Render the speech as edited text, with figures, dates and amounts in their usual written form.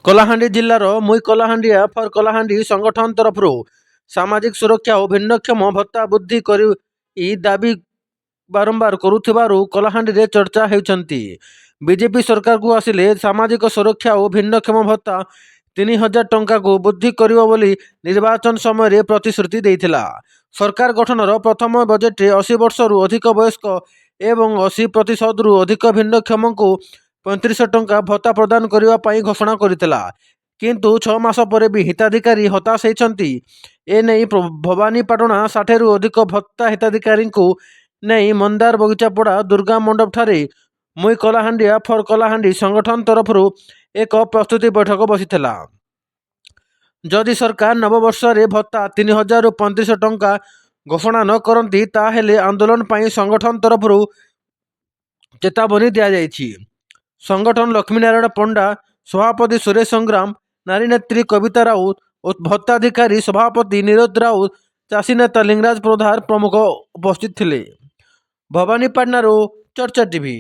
କଳାହାଣ୍ଡି ଜିଲ୍ଲାର ମୁଇଁ କଳାହାଣ୍ଡିଆ ଫର୍ କଳାହାଣ୍ଡି ସଂଗଠନ ତରଫରୁ ସାମାଜିକ ସୁରକ୍ଷା ଓ ଭିନ୍ନକ୍ଷମ ଭତ୍ତା ବୃଦ୍ଧି କରି ଦାବି ବାରମ୍ବାର କରୁଥିବାରୁ କଳାହାଣ୍ଡିରେ ଚର୍ଚ୍ଚା ହେଉଛନ୍ତି। ବିଜେପି ସରକାରକୁ ଆସିଲେ ସାମାଜିକ ସୁରକ୍ଷା ଓ ଭିନ୍ନକ୍ଷମ ଭତ୍ତା 3000 ଟଙ୍କାକୁ ବୃଦ୍ଧି କରିବ ବୋଲି ନିର୍ବାଚନ ସମୟରେ ପ୍ରତିଶ୍ରୁତି ଦେଇଥିଲା। ସରକାର ଗଠନର ପ୍ରଥମ ବଜେଟରେ 80 ବର୍ଷରୁ ଅଧିକ ବୟସ୍କ ଏବଂ 80 ପ୍ରତିଶତରୁ ଅଧିକ ଭିନ୍ନକ୍ଷମଙ୍କୁ 3500 ଟଙ୍କା ଭତ୍ତା ପ୍ରଦାନ କରିବା ପାଇଁ ଘୋଷଣା କରିଥିଲା। କିନ୍ତୁ 6 ମାସ ପରେ ବି ହିତାଧିକାରୀ ହତାଶ ହୋଇଛନ୍ତି। ଏନେଇ ଭବାନୀପାଟଣା 60ରୁ ଅଧିକ ଭତ୍ତା ହିତାଧିକାରୀଙ୍କୁ ନେଇ ମନ୍ଦାର ବଗିଚାପଡ଼ା ଦୁର୍ଗା ମଣ୍ଡପଠାରେ ମୁଇଁ କଳାହାଣ୍ଡିଆ ଫର୍ କଳାହାଣ୍ଡି ସଂଗଠନ ତରଫରୁ ଏକ ପ୍ରସ୍ତୁତି ବୈଠକ ବସିଥିଲା। ଯଦି ସରକାର ନବବର୍ଷରେ ଭତ୍ତା 3000ରୁ 3500 ଟଙ୍କା ଘୋଷଣା ନ କରନ୍ତି, ତାହେଲେ ଆନ୍ଦୋଳନ ପାଇଁ ସଂଗଠନ ତରଫରୁ ଚେତାବନୀ ଦିଆଯାଇଛି। ସଂଗଠନ ଲକ୍ଷ୍ମୀନାରାୟଣ ପଣ୍ଡା, ସଭାପତି ସୁରେଶ ସଂଗ୍ରାମ, ନାରୀ ନେତ୍ରୀ କବିତା ରାଉତ ଓ ଭତ୍ତାଧିକାରୀ ସଭାପତି ନିରୋଦ ରାଉତ, ଚାଷୀ ନେତା ଲିଙ୍ଗରାଜ ପ୍ରଧାନ ପ୍ରମୁଖ ଉପସ୍ଥିତ ଥିଲେ। ଭବାନୀପାଟଣାରୁ ଚର୍ଚ୍ଚା ଟିଭି।